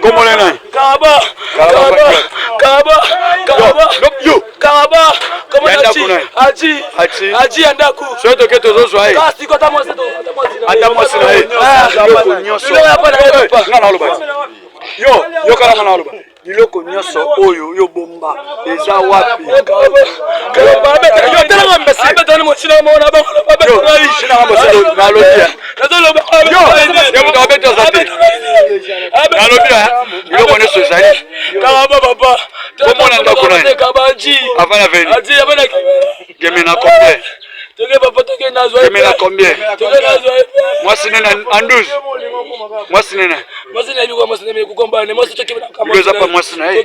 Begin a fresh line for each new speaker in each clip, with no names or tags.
Kombo na nani?
Karaba.
Karaba.
Karaba. Karaba.
Yo.
Karaba. Kombo
Ya
na
ndako
Aji.
nani?
Aji.
Aji.
Aji ya ndako.
Soki toke tozozwa ye.
Kasi kota mwasi to. Ata mwasi na ye.
Ata mwasi na ye.
Ah.
Biloko nyonso.
Biloko ya pa na ye papa.
Nga naloba. Yo, yokala nga naloba. Biloko nyonso oyo yo bomba eza wapi? Yo telanga mbesi. Yo, China Rambo, nalobi ya. Yo, yo moto abeti oza te. Nalobi ya, biloko nyonso ezali. Komona ndako nani? Avant la venue. Gemena combien? Gemena combien? Mwasi nene en 12. Mwasi nene. Biloko eza pa mwasi na ye. Eh,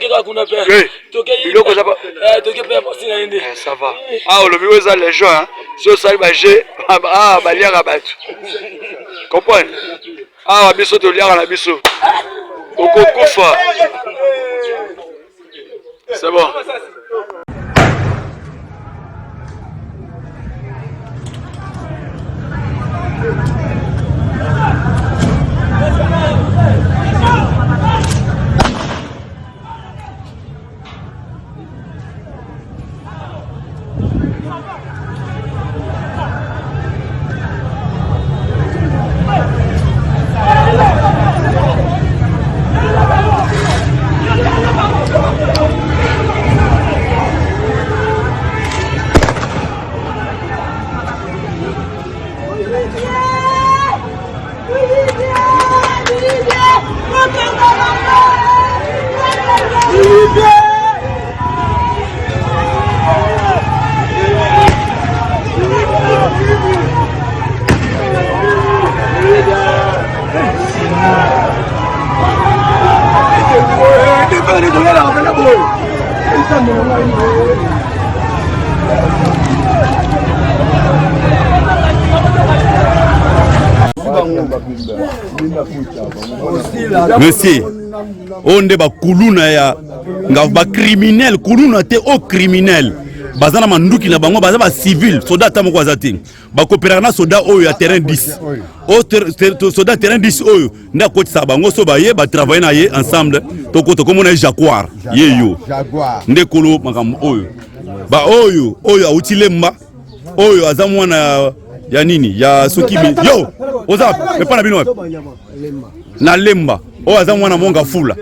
biloko eza pa Eh, ça va. Ah, olobi oyo eza légion, hein. Si osali ba jeu, ah, baliaka bato. Comprendre? Awa biso toliaka na biso. Okokufa. C'est bon.
Monsieur, oyo nde bakuluna ya nga bacriminel kuluna te oyo criminel baza na manduki na bango baza bacivile soda ata moko aza te bakoperaka na soda oyo ya terrain 10 oyo soda ya terrain 10 oyo nde akotisaka bango so baye batravaille na ye ensemble tokomona ye jaguar ye yo nde kolo makambo oyo baoyo oyo awuti lemba oyo aza mwana ya nini ya soki yo oza epa na bino wapi na lemba oyo aza mwana monga fula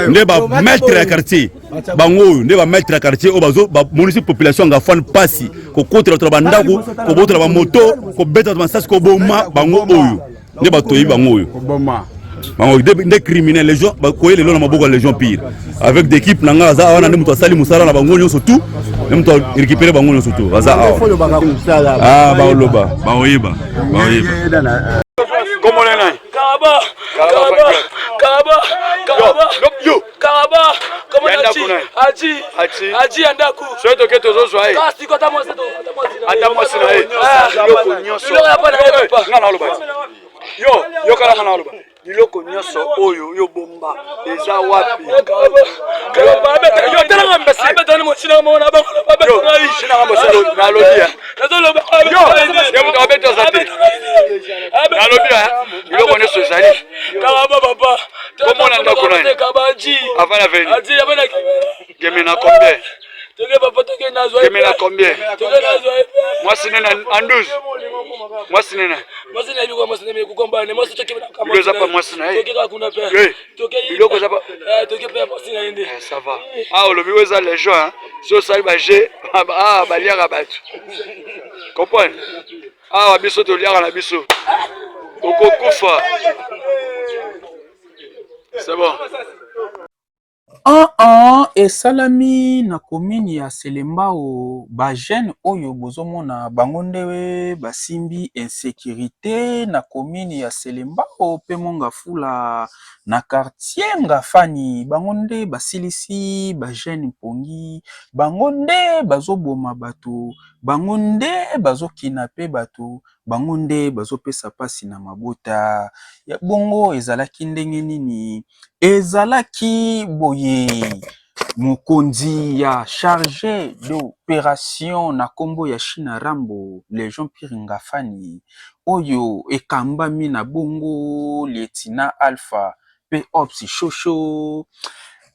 nde ba maître ya quartier bango oyo nde ba maître ya quartier oyo bazo bamonisi population ya ngafane mpasi kokotela bato na bandako kobotola bamoto kobeta bato masasi koboma bango oyo nde bato toyebi bango oyo bango nde criminel légion bakoye lelo na maboko ya légion pire avec des équipe na nga aza awa na nde moto asali mosala na bango nyonso tout nde moto arécupéré bango nyonso tout baza awa ah baoloba baoyeba baoyeba
Kombo na nani?
Karaba. Karaba. Karaba. Karaba.
Yo.
Karaba. Kombo
Ya
na
ndako
Aji.
nani?
Aji.
Aji.
Aji ya ndako.
Soki toke tozozwa ye.
Kasi kota mwasi to. Ata mwasi na ye.
Ata mwasi na ye.
Ah.
Biloko nyonso.
Biloko ya pa na ye papa.
Nga naloba. Yo, yokala nga naloba. Biloko nyonso oyo yo bomba eza wapi? Yo telanga mbesi. Yo, China Rambo, nalobi ya. Yo, yo moto abeti oza te. Nalobi ya, biloko nyonso ezali. Komona ndako nani? Avant la venue. Gemena combien? Gemena combien? Mwasi nene en 12. Mwasi nene. Biloko eza pa mwasi na ye. Eh, biloko eza pa Eh, ça va. Ah, olobi oyo eza légion, hein. Si osali ba jeu, ah, baliaka bato. Comprendre? Awa biso toliaka na biso. Okokufa. C'est bon.
Ah ah esalami na commune ya Selembao ba jeunes oyo bozomona bango nde basimbi insecurite na commune ya Selembao pe Mont-Ngafula na quartier Ngafani bango nde basilisi ba jeunes mpongi bango nde bazoboma bato bango nde bazokinape bato bango nde bazopesa pasi na mabota ya bongo ezalaki ndenge nini ezalaki boye mokonzi ya charge d'operation na nkombo ya China Rambo Legion Pire Ngafani oyo ekambami na bongo Lietina Alpha. mpe Ops Shosho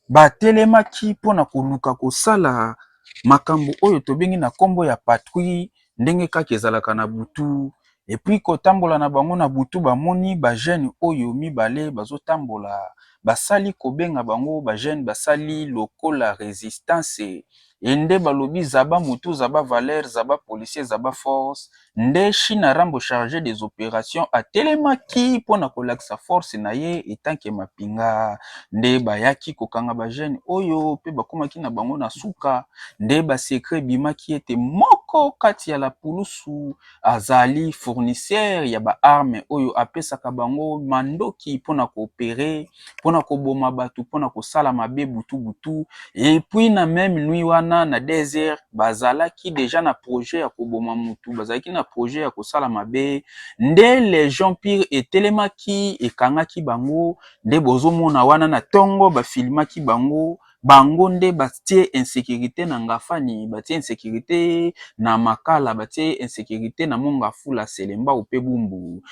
batelemaki mpo na koluka kosala makambo oyo tobengi na nkombo ya patrouille, ndenge kaka ezalaka na butu. Et puis kotambola na bango na butu, bamoni ba jeunes oyo mibale bazotambola, basali kobenga bango. Ba jeunes basali lokola resistance ende balobi zaba mutu, zaba valeur, zaba policier, zaba force. Nde China Rambo, chargé des opérations, atelemaki mpona kolakisa force na ye etanke mapinga. Nde bayaki kokanga ba jeunes oyo mpe bakomaki na bango na suka. Nde ba secrets ebimaki ete moko kati ya la pulusu azali fournisseur ya ba armes oyo apesaka bango mandoki mpona ko opérer, mpona koboma bato, mpona kosala mabe butu butu. Et puis na même nuit wana, na 2 heures, bazalaki déjà na projet ya koboma mutu, bazalaki na projet ya kosala mabe. Nde Légion Pire etelemaki, ekangaki bango. Nde bozomona wana na ntongo bafilmaki bango. Bango nde batie insécurité na Ngafani, batie insécurité na Makala, batie insécurité na Mongafula, Selembao mpe Bumbu.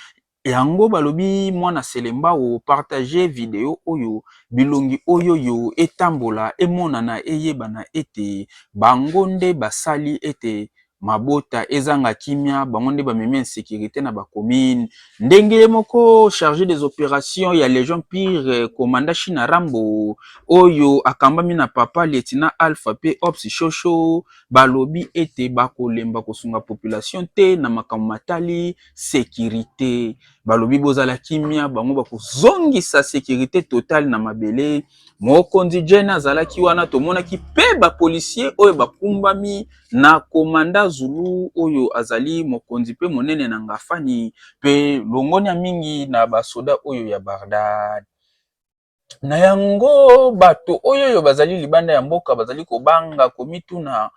Yango balobi mwana Selembao, partage video oyo, bilongi oyo yo etambola, emonana, eyebana ete bango nde basali ete mabota ezanga kimia, bango nde bamemi insécurité na ba communes. Ndenge ye moko chargé des opérations ya Légion Pire, commandant China Rambo, oyo akambami na papa lieutenant Alpha mpe Ops Shosho, balobi ete bakolemba kosunga population te na makambo matali sécurité. Balobi bozala kimia, bango bakozongisa sécurité totale na mabele. Mokonzi Jene azalaki wana. Tomonaki mpe ba policiers oyo bakumbami na commandant Zulu, oyo azali mokonzi mpe monene na Ngafani, mpe longonia mingi na basoda oyo ya Bagdad. Na yango bato oyo bazali libanda ya mboka bazali kobanga, komituna: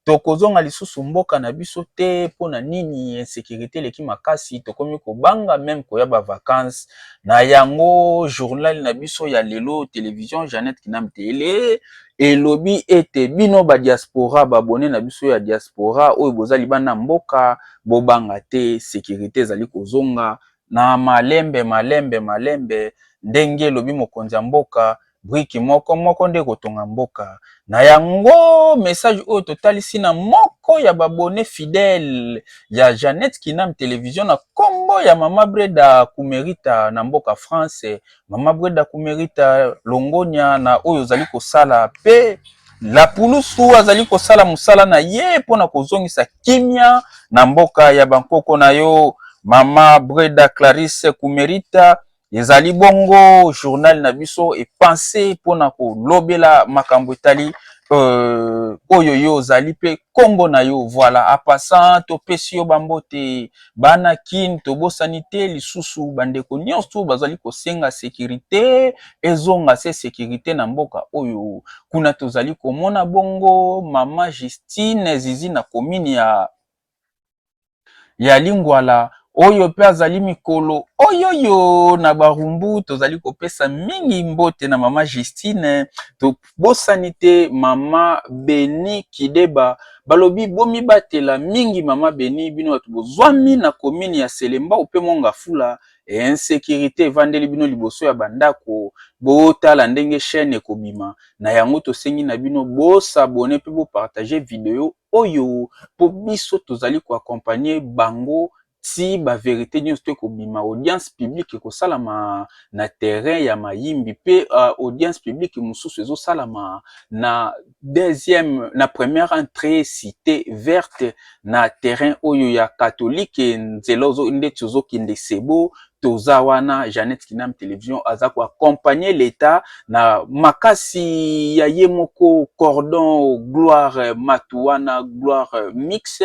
tokozonga lisusu mboka na biso te mpona nini? Insécurité eleki makasi, tokomi kobanga même koya ba vacances. Na yango journal na biso ya lelo, télévision Jeannette Kinam Tele, elobi ete bino ba diaspora, ba abonnés na biso ya diaspora oyo boza libanda mboka, bobanga te, sécurité ezali kozonga na malembe malembe malembe. Ndenge elobi mokonzi ya mboka, brique moko moko nde kotonga mboka. Na yango message oyo totalisi na moko ya ba abonnés fidèle ya Jeannette Kinam Télévision na nkombo ya Mama Breda Kumerita na mboka France. Mama Breda Kumerita, longonia na oyo ozali kosala, mpe la pulusu azali kosala mosala na ye mpona kozongisa kimia na mboka ya bankoko na yo. Mama Breda Clarisse Kumerita, ezali bongo journal na biso epense mpona kolobela makambo etali oyo yo ozali mpe nkombo na yo. Voilà, en passant topesi yo bambote. Bana Kine, tobosani te lisusu bandeko nyonso bazali kosenga sécurité ezonga, se sécurité na mboka oyo. Kuna tozali komona bongo mama Justine Zizi na commune ya Lingwala, oyo mpe azali mikolo oyoyo na Barumbu. Tozali kopesa mingi mbote na mama Justine. Tobosani te mama Beni Kideba, balobi bomibatela mingi. Mama Beni, bino bato bozwami na commune ya Selembao mpe Mongafula, insécurité evandeli bino liboso ya bandako. Botala ndenge chaîne ekobima na yango. Tosengi na bino bos'abonner mpe bopartager video oyo, mpo biso tozali ko accompagner bango ti ba vérités nyonso to ekobima. Audience publique ekosalama na terrain ya Mayimbi, mpe audience publique mosusu ezosalama na deuxième, na première entrée Cité Verte, na terrain oyo ya catholique, nzela ndeti ozokende Sebo. Toza wana, Jeannette Kinam Télévision aza ko accompagner l'État na makasi ya ye moko cordon Gloire Matu wana, Gloire Mix,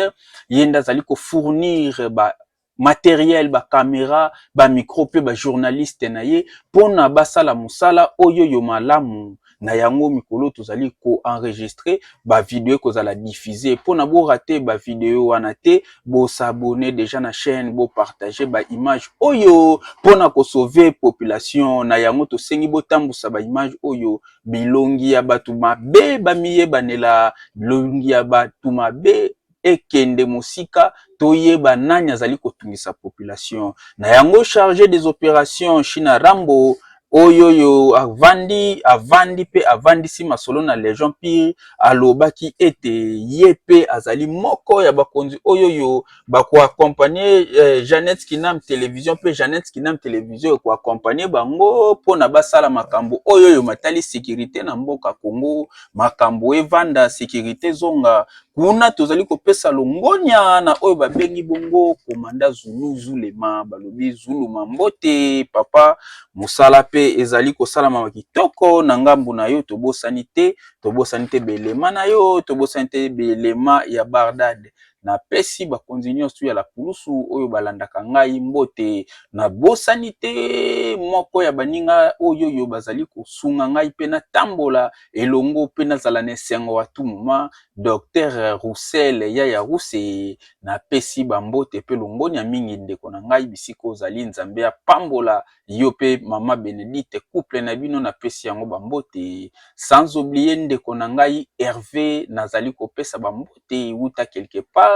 ye nde azali ko fournir ba matériel, ba caméras, ba micros mpe ba journalistes na ye mpona basala mosala oyo yo malamu. Na yango mikolo tozali ko enregistrer ba vidéos, ekozala diffusé. Mpona borater ba vidéos wana te, bos'abonner déjà na chaîne, bopartager ba images oyo mpona kosauver population. Na yango tosengi botambusa ba images oyo, bilongi ya bato mabe bamiyebanela, bilongi ya bato mabe ekende mosika, toyeba nani azali kotungisa population. Na yango chargé des opérations China Rambo Oyo oyo avandi avandi mpe avandisi masolo na Legion Pire, alobaki ete ye mpe azali moko ya bakonzi oyo oyo bakoaccompagne eh, Jeannette Kinam Television mpe Jeannette Kinam Television ekoaccompagne bango mpo na basala makambo oyo oyo matali securite na mboka Congo, makambo evanda, securite ezonga. Kuna tozali kopesa longonya na oyo babengi bongo komanda Zulu Zulema, balobi Zuluma mbote papa, mosala pe ezali kosalama kitoko na ngambo na yo, tobosani te, tobosani te belema na yo, tobosani te belema ya Bagdad. Napesi bakonzi nyonso ya la pulusu oyo balandaka ngai mbote. Nabosani te moko ya baninga oyo oyo bazali kosunga ngai pe natambola elongo pe nazala na esengo à tout moment, Docteur Roussel Yaya Rouse. Napesi ba mbote pe longonya mingi ndeko na ngai bisika ozali, Nzambe apambola yo pe mama Benedicte, couple na bino napesi yango ba mbote. Sans oublier ndeko na ngai Herve, nazali kopesa ba mbote wuta quelque part,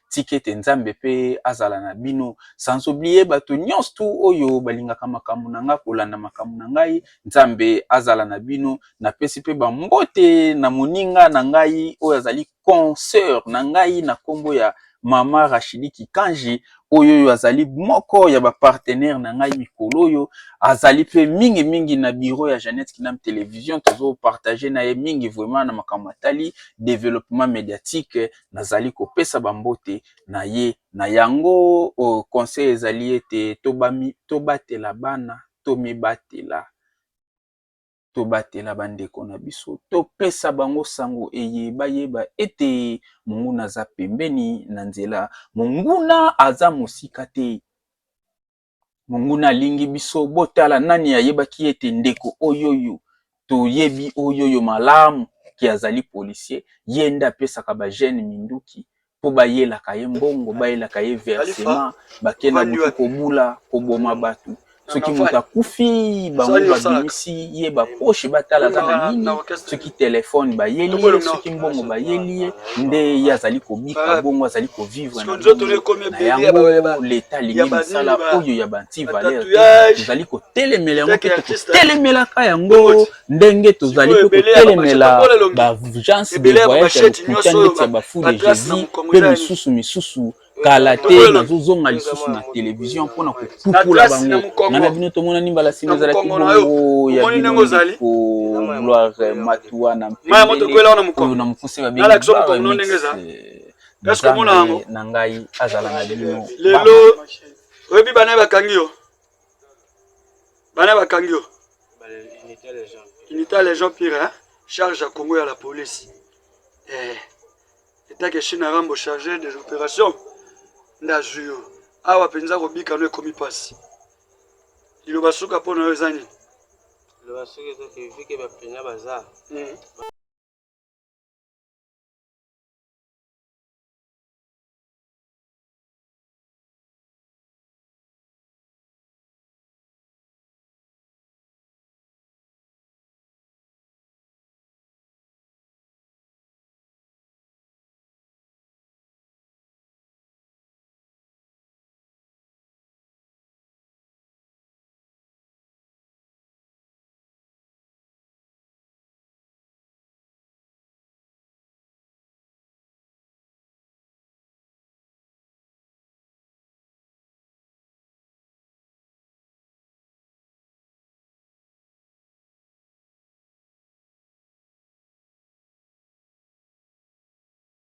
tika ete Nzambe pe azala na bino. Sans oublier bato nyonso tout oyo balingaka makambo na ngai, kolanda makambo na ngai, Nzambe azala na bino. Napesi pe ba mbote na moninga na ngai oyo azali consœur na ngai na kombo ya mama Rachidi Kikanji, oyo oyo azali moko ya ba partenaire na ngai mikolo oyo, azali pe mingi mingi na bureau ya Jeannette Kinam Television, tozo partager na ye mingi vraiment na makambo matali developpement mediatique. Nazali kopesa ba mbote na ye. Na yango conseil ezali ete tobatela bana, tomibatela. Tobatela bandeko na biso, topesa bango sango eye bayeba ete monguna aza pembeni na nzela, monguna aza mosika te, monguna alingi biso. Botala nani ayebaki ete ndeko oyoyo toyebi oyoyo malamu ke azali policier, ye nde apesaka ba jeune minduki mpo bayelaka ye mbongo, bayelaka ye versement, bakenda butu kobula, koboma bato. Soki moto akufi, bango babimisi ye ba poche batala aza na nini, soki telefone bayeli ye, soki mbongo bayeli ye, nde ye azali kobika bongo, azali kovivre na bongo. Na yango leta alingi misala oyo ya ba anti-valeur te, tozali kotelemela yango mpe tokotelemelaka yango ndenge tozali mpe kotelemela ba agence de voyage ya lokuta ndeti ya ba fou de Jesus mpe misusu misusu. Kala te nazozonga lisusu na television mpo na kopupula bango. Ngai na bino tomonani mbala nsima ezalaki bongo ya bino ndeko Gloire Matuwa na Mpembele oyo na mokuse babengi Gloire Mix. Nzambe na ngai azala na bino.
Lelo oyebi bana bakangi yo, bana bakangi yo unité Légion pire, hein? Charge ya Congo ya la police eh. Etake China Rambo chargé des opérations nde azwi yo awa mpenza, kobika no ekomi mpasi. Liloba suka mpo na yo eza nini?
Liloba suka eza ke vu que bapena baza